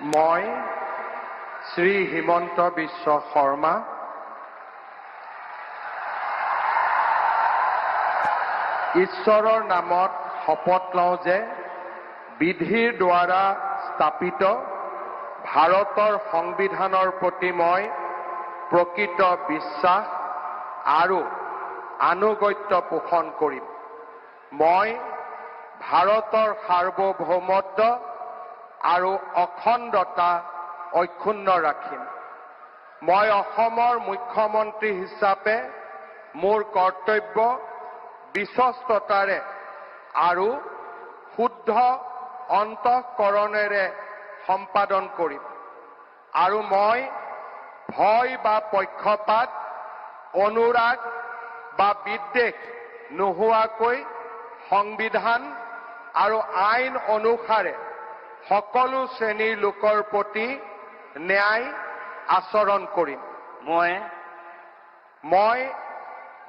মই শ্ৰী হিমন্ত বিশ্ব শৰ্মা ঈশ্বৰৰ নামত শপত লওঁ যে বিধিৰ দ্বাৰা স্থাপিত ভাৰতৰ সংবিধানৰ প্ৰতি মই প্ৰকৃত বিশ্বাস আৰু আনুগত্য পোষণ কৰিম। মই ভাৰতৰ সাৰ্বভৌমত্ব আৰু অখণ্ডতা অক্ষুণ্ণ ৰাখিম। মই অসমৰ মুখ্যমন্ত্ৰী হিচাপে মোৰ কৰ্তব্য বিশ্বস্ততাৰে আৰু শুদ্ধ অন্তঃকৰণেৰে সম্পাদন কৰিম আৰু মই ভয় বা পক্ষপাত, অনুৰাগ বা বিদ্বেষ নোহোৱাকৈ সংবিধান আৰু আইন অনুসাৰে সকলো শ্ৰেণীৰ লোকৰ প্ৰতি ন্যায় আচৰণ কৰিম। মই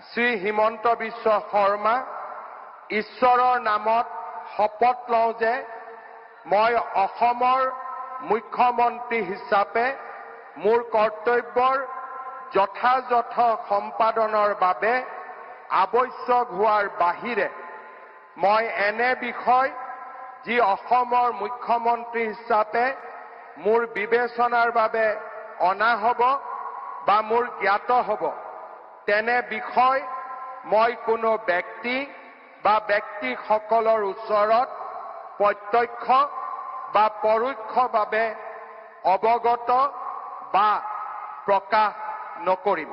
শ্ৰী হিমন্ত বিশ্ব শৰ্মা ঈশ্বৰৰ নামত শপত লওঁ যে মই অসমৰ মুখ্যমন্ত্ৰী হিচাপে মোৰ কৰ্তব্যৰ যথাযথ সম্পাদনৰ বাবে আৱশ্যক হোৱাৰ বাহিৰে মই এনে বিষয় যি অসমৰ মুখ্যমন্ত্ৰী হিচাপে মোৰ বিবেচনাৰ বাবে অনা হ'ব বা মোৰ জ্ঞাত হ'ব, তেনে বিষয় মই কোনো ব্যক্তি বা ব্যক্তিসকলৰ ওচৰত প্ৰত্যক্ষ বা পৰোক্ষভাৱে অৱগত বা প্ৰকাশ নকৰিম।